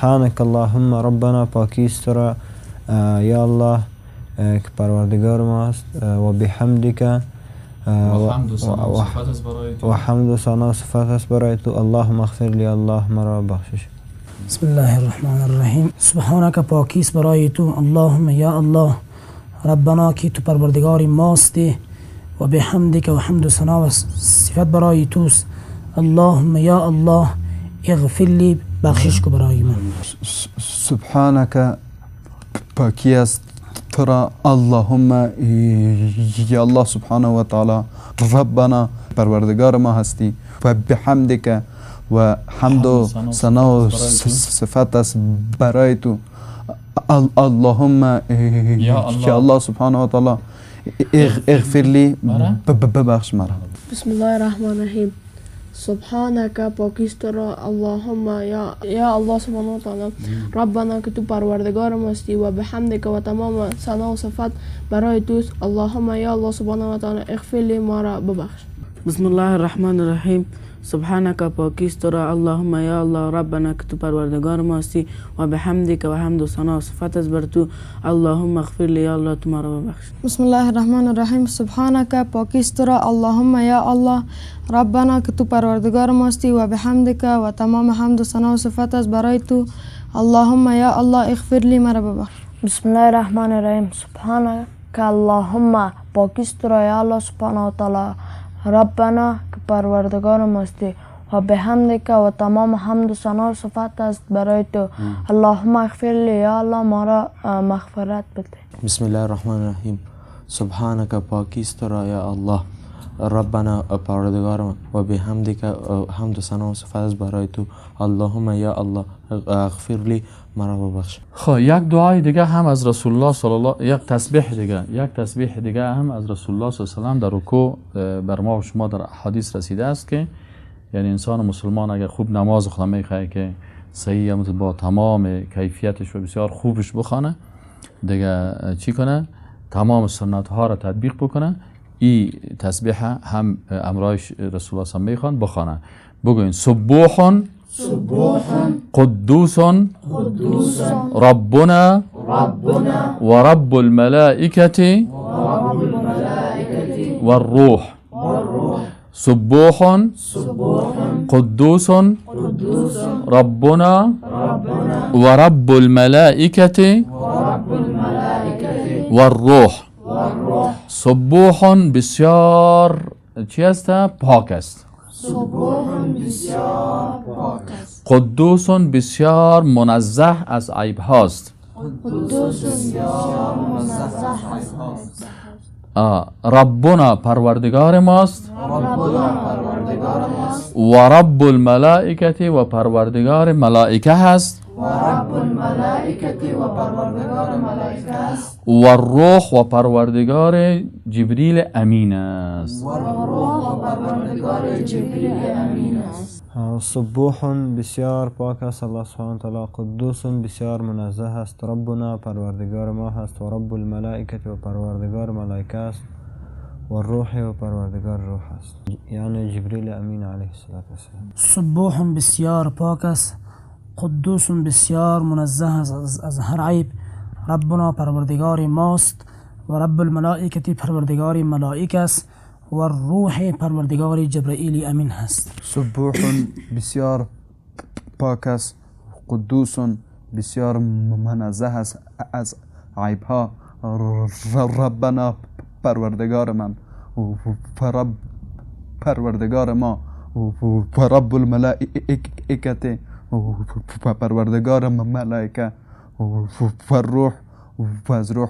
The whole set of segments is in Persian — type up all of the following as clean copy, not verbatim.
سبحانك اللهم ربنا، پاکیست را یا الله که پروردگار ماست، و بحمدک و حمد و ثنا و صفت است برای تو. اللهم اغفر لی، الله مرا بخشش. بسم الله الرحمن الرحیم. سبحانك پاکیست برای تو، اللهم یا الله، ربنا که تو پروردگار ماستی، و بحمدک و حمد و ثنا و صفت برای توست. اللهم یا الله اغفر لی، بخشش کو برای من. سبحانك پاکی است تو را، اللهم یا الله سبحانه و تعالی، ربنا پروردگار ما هستی، و بحمدک و حمد و ثنا و صفت است برای تو. اللهم یا الله سبحانه و تعالی اغفر لی، ببخش مرا. بسم الله الرحمن الرحیم. سبحانك پاکیست را، اللهم یا الله سبحانه و تعالی، ربنا که تو پروردگار ماستی، و بحمدک و تمام ثنا و صفت برای توست. اللهم یا الله سبحانه و تعالی اغفر لی، ما را ببخش. بسم الله الرحمن الرحیم. سبحانك پاکیست را، اللهم یا الله، ربنا که تو پروردگار ماستی، و بحمدک و حمد و ثنا و صفت است بر تو. اللهم اغفر لی، یا الله تو ما را ببخش. بسم الله الرحمن الرحیم. سبحانك پاکیست را، اللهم یا الله، ربنا که تو پروردگار ماستی، و بحمدک و تمام حمد و ثنا و صفت است برای تو. اللهم یا الله اغفر لی، مرا ببخش. بسم الله الرحمن الرحیم. سبحانك اللهم پاکیست را یا الله سبحانه و تعالی، ربنا که پروردگار ماستی، و بحمدک و تمام حمد و ثنا و صفت است برای تو. اللهم اغفر لی، یا الله ما را مغفرت بده. بسم الله الرحمن الرحیم. سبحانك پاکیست را یا الله، ربنا پروردگار و بحمدک حمد و ثنا و صفت است برای تو. اللهم یا الله اغفر لی، مرا ببخش. خب یک دعای دیگه هم از رسول الله صلی الله، یک تسبیح دیگه، یک تسبیح دیگه هم از رسول الله صلی الله علیه و سلم در رکوع بر ما و شما در حدیث رسیده است که یعنی انسان مسلمان اگر خوب نماز خود میخواد که صحیح با تمام کیفیتش و بسیار خوبش بخونه، دیگه چی کنه؟ تمام سنت ها را تطبیق بکنه. این تسبیح هم امرایش رسول الله صلی الله علیه و میخوان بخوانه. بگوین سبوح سبوح قدوس قدوس ربنا ربنا ورب الملائكة والروح. سبوح سبوح قدوس قدوس ربنا ربنا ورب الملائكة والروح. سبوح بسیار چی است؟ پاک است. سبوح بسیار پاک است. قدوس بسیار منزه از عیب هاست. قدوس بسیار منزه از عیب هاست. ربنا پروردگار ماست. ربنا پروردگار ماست. و رب الملائکه و پروردگار ملائکه هست. و رب الملائکه و پروردگار ملائکه است. و الروح و پروردگار جبریل امین است. و الروح و پروردگار جبریل امین است. سبوح بسیار پاک است الله سبحانه و تعالی، قدوس بسیار منزه است، ربنا پروردگار ما هست، و رب الملائکه و پروردگار ملائکه است، و الروح و پروردگار روح است، یعنی جبریل امین علیه الصلاة والسلام. سبوح بسیار پاک است، قدوس بسیار منزه است از هر عیب، ربنا پروردگار ماست، و رب الملائکه پروردگار ملائکه است، و الروح پروردگار جبرئیل امین هست. سبوح بسیار پاک است، قدوس بسیار منزه است از عیب ها، ربنا پروردگار من و رب پروردگار ما و رب الملائکه و پروردگار ملائکه و الروح و از روح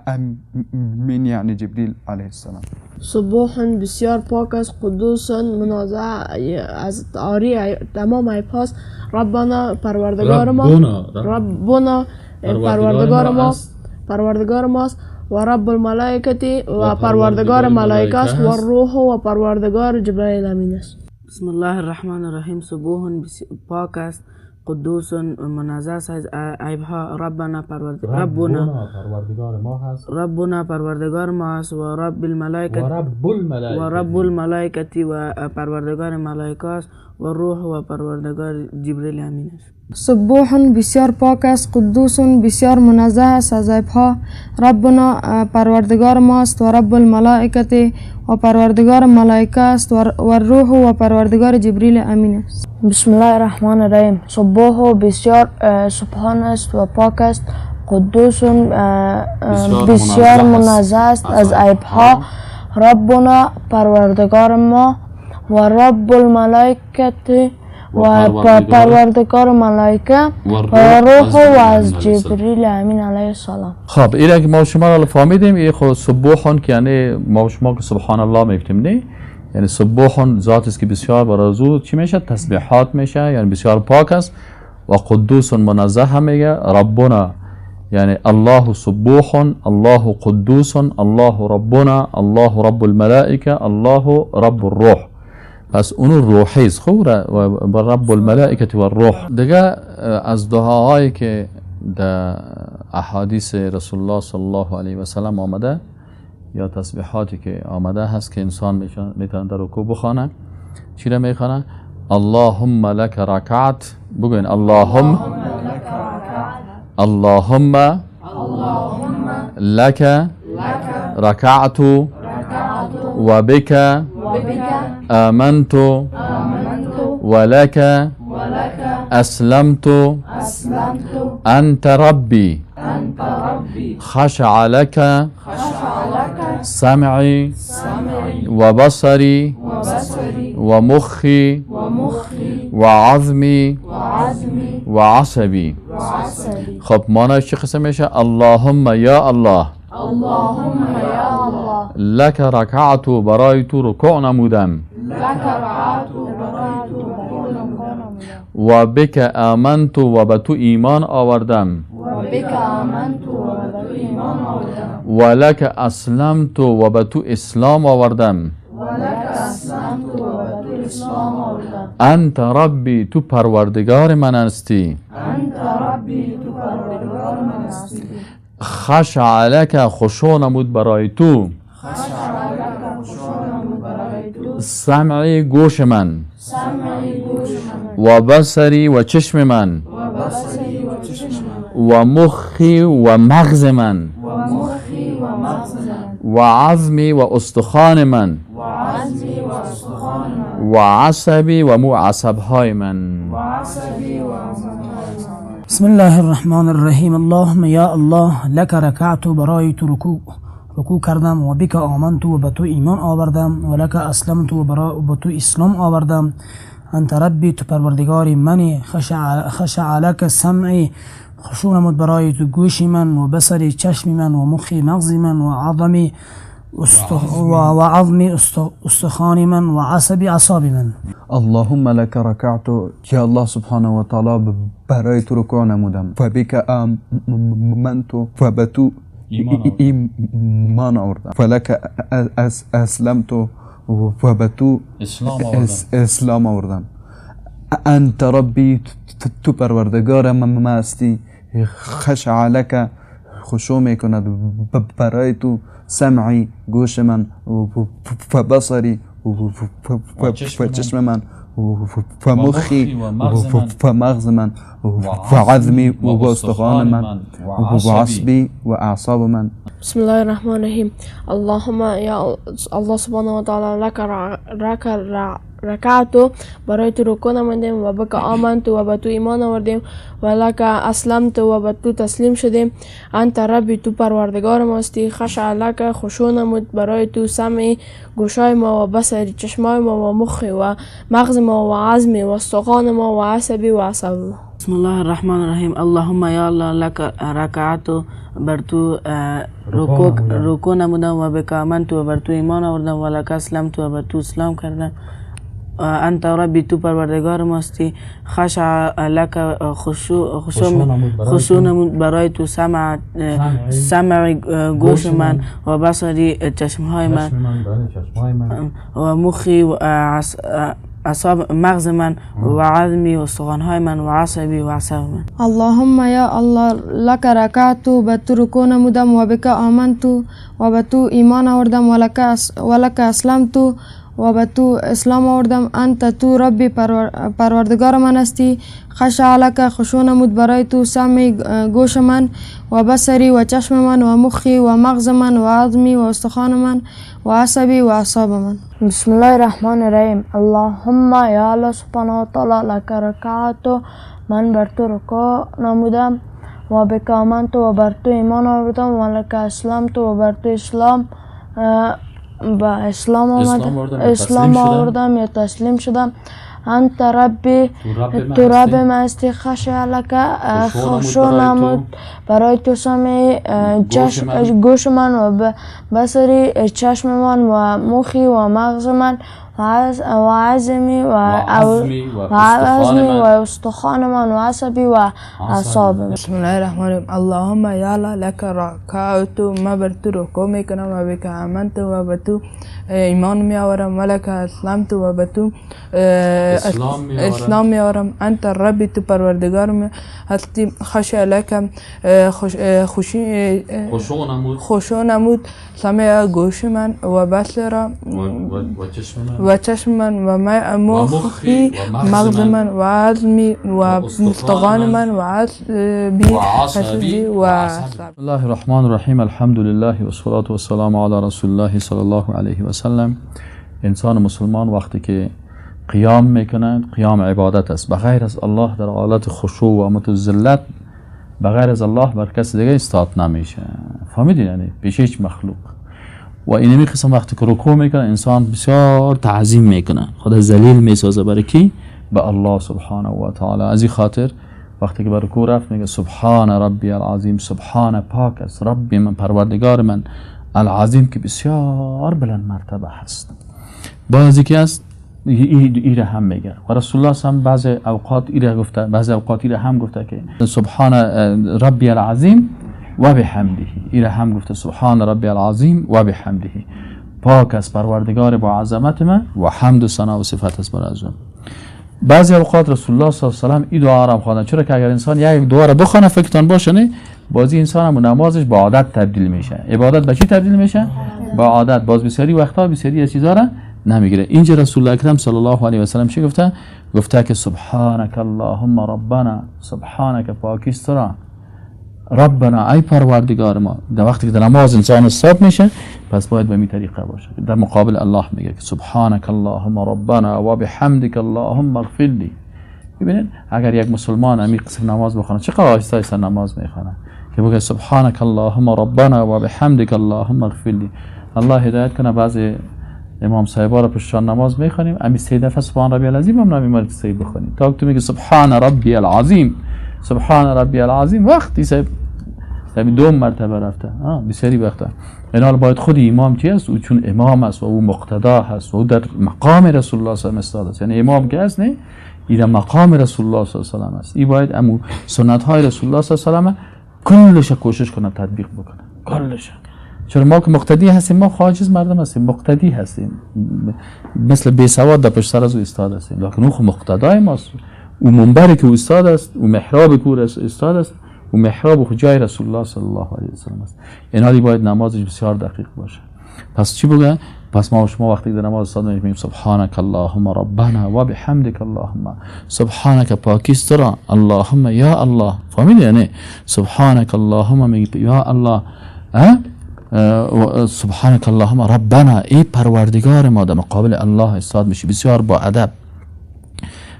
الامین یعنی جبریل علیه السلام. سبوح بسیار پاک است، قدوس منزه از عاری تمام عیب هاست، ربنا پروردگار ما، ربنا پروردگار ما، پروردگار ماست، و رب الملائکه و پروردگار ملائکه است، و الروح و پروردگار جبرئیل امین است. بسم الله الرحمن الرحیم. سبوح پاک است، قدوس منزه است از عیبها. ربنا ربنا پروردگار ما هست، ربنا پروردگار ما است، و رب الملائکه و رب الملائکه و پروردگار ملائکه است، و روح و پروردگار جبرئیل امین است. سبوح بسیار پاک است، قدوس بسیار منزه است از عیبها، ربنا پروردگار ما است، و رب الملائکه و پروردگار ملائکه است، و روح و پروردگار جبرئیل امین است. بسم الله الرحمن الرحیم. سبوح بسیار سبحان است و پاک است، قدوس بسیار منزه است از عیبها، ربنا پروردگار ما و رب الملائکه و پروردگار ملائکه و روح و از جبرئیل امین علیه السلام. خب این که ما شما را فهمیدیم، این خود سبوحون که یعنی ما شما که سبحان الله میگفتیم نه، یعنی سبوحون ذات است که بسیار برای او چی میشه؟ تسبیحات میشه، یعنی بسیار پاک است. و قدوس منزه هم میگه ربنا، یعنی الله سبوح، الله قدوس، الله ربنا، الله رب الملائکه، الله رب الروح. پس اون روحی است، خب رب الملائکه و الروح. دیگه از دعاهایی که در احادیث رسول الله صلی الله علیه و سلم آمده یا تسبیحاتی که آمده هست که انسان میتونه در رکوع بخوانه، چی را میخوانه؟ اللهم لک رکعت، بگوین اللهم اللهم لک رکعت و بک آمنت ولك أسلمت أنت ربي خشع لك سمعي وبصري ومخي وعظمي وعصبي. خب معناش چه قسم میشه؟ اللهم یا الله، اللهم یا الله، لک رکعت برای تو رکوع نمودم، لک رکعت برای تو رکوع نمودم، و بک آمنت و به تو ایمان آوردم، و بک آمنت و به تو ایمان آوردم، و لک اسلمت و به تو اسلام آوردم، و لک اسلمت و به تو اسلام آوردم، انت ربی تو پروردگار من هستی، انت ربی تو پروردگار من هستی، خشع لک خشوع نمود برای تو، خشع لک خشوع نمود برای تو، سمعی گوش من، سمعی گوش من، و بصری و چشم من، و بصری و چشم من، و مخی و مغز من، و مخی و مغز من، و عظمی و استخوان من، و عظمی و استخوان من، و عصبی و مو عصبهای من، و عصبی و عصبهای من. بسم الله الرحمن الرحیم. اللهم یا الله لک رکعت برای تو رکوع کردم، و بک آمنت و به تو ایمان آوردم، و لک اسلمت و به تو اسلام آوردم، انت ربی تو پروردگار منی، خشع لک سمعی خشوع نمود برای تو گوش من، و بصری چشم من، و مخی مغز من، و عظمی و عظمی استخوان من، و عصبی اعصاب من. اللهم لك ركعت یا الله سبحانه و تعالی برای تو رکوع نمودم، و بک آمنت و به تو ایمان آوردم، و لک اسلمت و به تو اسلام آوردم، انت ربی تو پروردگار من هستی، خشع لک خشوع میکند برای تو سمعی گوش من، و بصری و چشم من، و مخی و مغز من، و عظمی و استخوان من، و عصبی و اعصاب من. بسم الله الرحمن الرحیم. اللهم یا الله سبحانه و تعالی لک رکعت برای تو رکوع نمودیم، و بک آمنت و به تو ایمان آوردیم، و لک اسلمت و به تو تسلیم شدیم، انت ربی تو پروردگار ماستی، خشع لک خشوع نمود برای تو سمعی گوشای ما، و بصری چشمای ما، و مخی و مغز ما، و عظمی و استخوان ما، و عصبی و عصب ما. بسم الله الرحمن الرحیم. اللهم یا الله لک رکعت بر تو رکوع نمودم، و بک آمنت و بر تو ایمان آوردم، و لک اسلمت و بر تو اسلام کردم، انت ربی تو پروردگار ماستی، خشع لک خشوع نمود برای تو سمع گوش من، و بصری چشمهای من، و مخی و اعصاب مغز من و عظمی و استخوان‌های من و عصبی و اعصاب من. اللهم یا الله لک رکعت، به تو رکوع نمودم، و بک آمنت، و به تو ایمان آوردم، ولک اسلمت، و به تو اسلام آوردم. انت تو ربی پروردگار من هستی. خشع لک خشوع نمود برای تو سمعی گوش من و بصری و چشم من و مخی و مغز من و عظمی و استخوان من و عصبی و اعصاب من. بسم الله الرحمن الرحیم. اللهم یا الله سبحانه و تعالی لک رکعت، من بر تو رکوع نمودم، و بک آمنت، و بر تو ایمان آوردم، و لک اسلمت، و بر تو اسلام با اسلام آوردم یا تسلیم شدم. انت ربی، تو رب من هستی. خشع لک خشوع نمود برای تو سمعی گوش من و بصری چشم من و مخی و مغز من و عظمی و استخوان من و عصبی و اعصاب من. بسم الله الرحمن الرحیم. اللهم یا الله لک رکعت، ما بر تو رکوع میکنم، و بک آمنت، و به تو ایمان میآورم، و لک اسلمت، و به تو اسلام میآورم. انت ربی، تو پروردگار من هستی. خشع لک خشوع نمود سمع گوش من و بصر و چشم من و مخی مغز من و عظمی و استخوان من و عصبی و بسم الله الرحمن الرحیم. الحمد لله و الصلاة و السلام علی رسول الله صلی الله علیه و سلم. انسان مسلمان وقتی که قیام میکنند، قیام عبادت است، بغیر از الله در حالت خشوع و متذلت بغیر از الله بر کس دیگه استاد نمیشه. فهمیدین؟ یعنی پیش هیچ مخلوق. و اینمی قسم وقتی که رکوع میکنه انسان بسیار تعظیم میکنه، خدا ذلیل میسازه برای کی؟ به الله سبحانه و تعالی. از این خاطر وقتی که به رکوع رفت میگه سبحان ربی العظیم، سبحان پاک است ربی من، پروردگار من، العظیم که بسیار بلند مرتبه هست. بعضی که است ایره هم میگه و رسول الله هم بعض اوقات ایره گفته، بعض اوقات ایره هم گفته که سبحان ربی العظیم و بحمده. ایره هم گفته سبحان ربی العظیم و بحمده، پاک است پروردگار با عظمت من و حمد و ثنا و صفت است بر از اون. بعضی اوقات رسول الله صلی الله علیه و سلم این دعا را خواندن، چرا که اگر انسان یک دعا را بخونه فکرتان باشه نه، بازی انسان هم نمازش با عادت تبدیل میشه. عبادت به چی تبدیل میشه؟ با عادت. باز بسیاری وقتا بسیاری از چیزا را نمیگیره. اینجا رسول الله اکرم صلی الله علیه و سلم چی گفته؟ گفته که سبحانک اللهم ربنا، سبحانک پاکیست را، ربنا ای پروردگار ما. در وقتی که در نماز انسان استاد میشه پس باید به می طریقه باشه. در مقابل الله میگه که سبحانک اللهم ربنا و بحمدک اللهم اغفر لی. ببینید اگر یک مسلمان امی قسم نماز بخونه چقدر آهسته آهسته نماز میخونه که بگه سبحانک اللهم ربنا و بحمدک اللهم اغفر لی. الله هدایت کنه بعضی امام صاحبا رو پشتشان نماز میخوانیم امی سه دفعه سبحان ربی العظیم هم نمیمونه که سه بخونیم تا تو میگه سبحان ربی العظیم، سبحان ربی العظیم، وقتی صاحب دوم مرتبه رفته بسیاری وقتا. این حال باید خود امام چی است؟ او چون امام است و او مقتدا هست و او در مقام رسول الله صلی الله علیه و آله است. یعنی امام که است نه، این در مقام رسول الله صلی الله علیه و آله است. این باید امو سنت های رسول الله صلی الله علیه و آله کلش کوشش کنه تطبیق بکنه، کلش. چون ما که مقتدی هستیم، ما خاجز مردم هستیم، مقتدی هستیم، مثل بی سواد در پشت سر از او استاد هستیم، لکن او مقتدای ماست. او منبر که استاد است، او محراب که استاد است، او محراب خود جای رسول الله صلی الله علیه و سلم است. این حالی باید نمازش بسیار دقیق باشه. پس چی بگه؟ پس ما و شما وقتی در نماز استاد میگیم سبحانک اللهم ربنا و بحمدک اللهم، سبحانک پاکیست را، اللهم یا الله. فهمیدی؟ یعنی سبحانک اللهم میگه یا الله، سبحانک اللهم ربنا، ای پروردگار ما. در مقابل الله استاد میشی بسیار با ادب.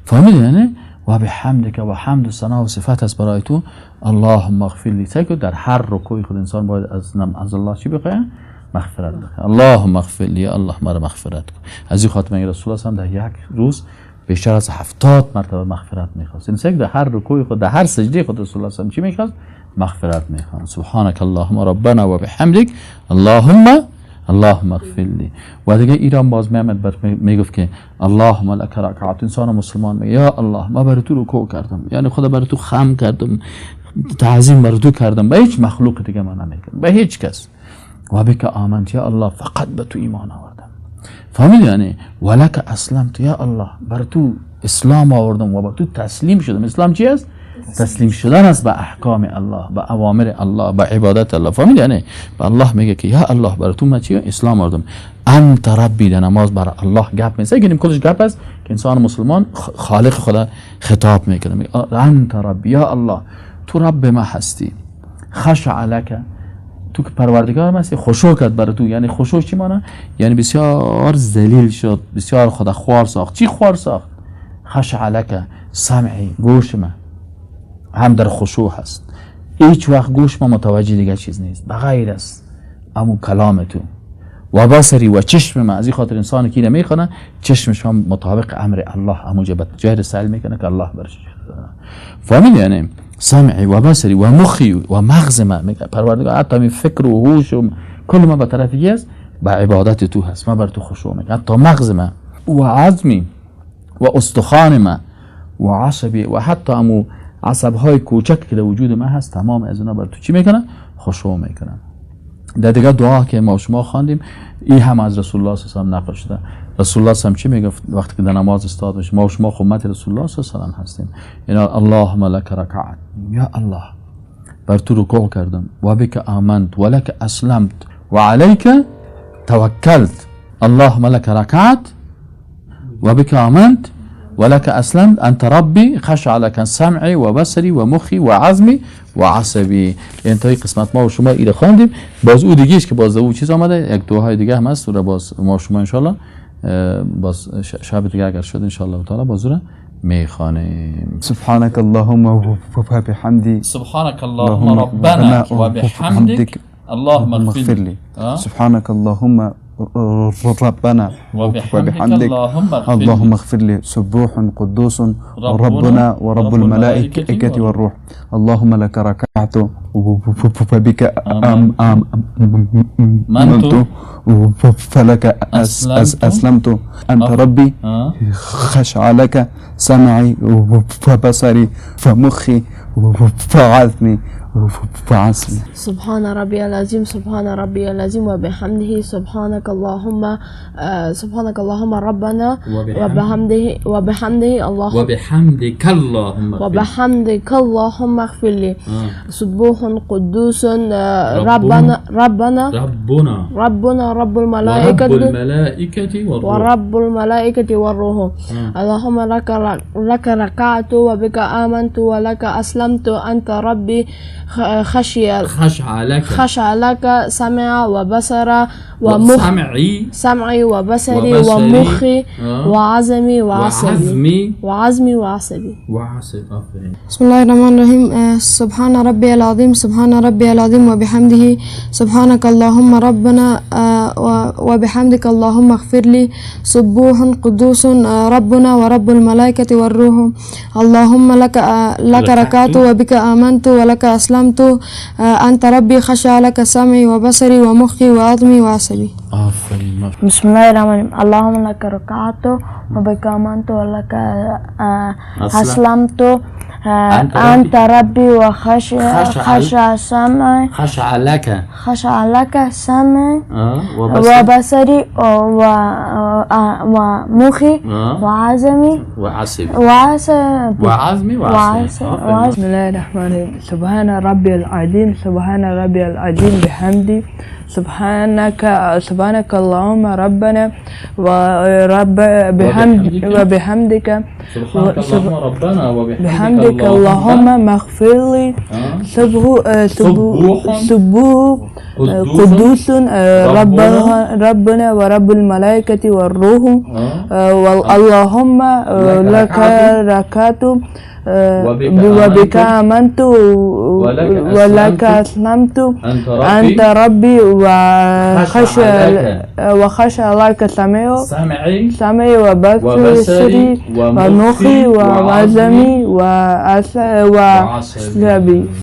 فهمیدی؟ یعنی و بحمدک و حمد و ثنا و صفت است برای تو، اللهم اغفر لی. که در هر رکوع خود انسان باید از الله چی بخواه؟ مغفرت بخواه. اللهم اغفر لی، الله مرا مغفرت کن. از این خاطر میگه رسول الله در یک روز بیشتر از 70 مرتبه مغفرت میخواست. این در هر رکوع خود، در هر سجده خود رسول الله چی میخواست؟ مغفرت میخوان. سبحانك اللهم ربنا و بحمدک اللهم اغفر لی. و دیگه ایران باز میامد بر میگفت که اللهم لک رکعت. انسان مسلمان میگه یا الله ما بر تو رکوع کردم، یعنی خدا بر تو خم کردم، تعظیم بر تو کردم، به هیچ مخلوق دیگه من نمیکنم، به هیچ کس. و بک آمنت، یا الله فقط به تو ایمان آوردم، فهمیدی؟ یعنی ولک اسلمت، یا الله بر تو اسلام آوردم و بر تو تسلیم شدم. اسلام چی است؟ تسلیم شدن است به احکام الله، به اوامر الله، به عبادت الله. فهمیدی؟ یعنی به الله میگه که یا الله بر تو من چی اسلام آوردم. انت ربی، در نماز بر الله گپ میزنه، گیم کلش گپ است که انسان مسلمان خالق خدا خطاب میکنه، میگه انت ربی، یا الله تو رب ما هستی. خشع لک، تو که پروردگار ما هستی، خشوع کرد بر تو. یعنی خشوع چی معنی؟ یعنی بسیار ذلیل شد، بسیار خدا خوار ساخت. چی خوار ساخت؟ خشع لک سمعی، گوش ما هم در خشوع هست، هیچ وقت گوش ما متوجه دیگه چیز نیست بغیر از امو کلام تو. و بصری و چشم ما، از این خاطر انسان که نمیخونه چشمش هم مطابق امر الله امو جهر سعی میکنه که الله برش. فهمیدی؟ یعنی سمعی و بصری و مخی و مغز ما، میگه پروردگار حتی می فکر و هوش و کل ما به طرفی است، به عبادت تو هست، ما بر تو خشوع میکنم. حتی مغز ما و عظمی و استخوان ما و عصبی و حتی امو عصب های کوچک که در وجود ما هست، تمام از اونا بر تو چی میکنه؟ خشوع میکنه. در دیگه دعا که ما شما خواندیم، این هم از رسول الله صلی الله علیه و نقل شده. رسول الله صلی الله علیه و چی میگفت وقتی که در نماز استاد میشه؟ ما شما امت رسول الله صلی الله علیه و هستیم. اینا اللهم لک رکعت، یا الله بر تو رکوع کردم، و بک آمنت و لک اسلمت و علیک توکلت. اللهم لک رکعت و بک آمنت ولك أسلمت أنت ربي خشع لك سمعي وبصري ومخي وعظمي وعصبي. یعنی تا قسمت ما و شما ایره خواندیم. باز او دیگه که باز او چیز آمده، یک دعاهای دیگه هم هست، باز ما و شما انشالله باز شب دیگه اگر شد انشالله تعالی باز او را میخوانیم. سبحانك اللهم وبحمدي، سبحانك اللهم ربنا وبحمدك اللهم اغفر لي. سبحانك اللهم ربنا وبحمدك اللهم اغفر لي. سبوح قدوس ربنا ورب الملائكة والروح. اللهم لك ركعت وبك آمنت فلك أسلمت. أنت ربي خشع لك سمعي وبصري فمخي وعظمي وعصبي. سبحان ربي العظيم، سبحان ربي العظيم وبحمده. سبحانك اللهم، سبحانك اللهم ربنا وبحمده، وبحمده اللهم وبحمدك اللهم وبحمدك اللهم اغفر لي. سبوح قدوس ربنا ربنا ربنا ربنا رب الملائكة ورب الملائكة والروح. اللهم لك ركعت وبك آمنت ولك أسلمت. أنت ربي خشع لك سمع وبصر ومخ، سمعي وبصري ومخي وعزمي وعصبي وعزمي وعصبي وعصبي. بسم الله الرحمن الرحيم. سبحان ربي العظيم، سبحان ربي العظيم وبحمده. سبحانك اللهم ربنا وبحمدك اللهم اغفر لي. سبوح قدوس ربنا ورب الملائكة والروح. اللهم لك ركعت وبك آمنت ولك أسلمت. أنت ربي خشع لك سمعي وبصري ومخي وعظمي وعصبي. بسم الله الرحمن الرحيم. اللهم لك ركعت وبك آمنت ولك أسلمت. أنت ربي وخشع سمعي، خشع لك سمعي وبصري ومخي وعزمي وعصبي وعزمي وعصبي. بسم الله الرحمن الرحيم. سبحان ربي العظيم، سبحان ربي العظيم بحمدي. سبحانك اللهم ربنا ورب وبحمدك سبحانك اللهم ربنا وبحمدك اللهم اغفر لي. سبوح قدوس ربنا ورب الملائكة والروح. اللهم لك ركعت وبك آمنت ولك أسلمت. أنت ربي وخشع لك سمعي وبصري ومخي وعزمي وعصبي.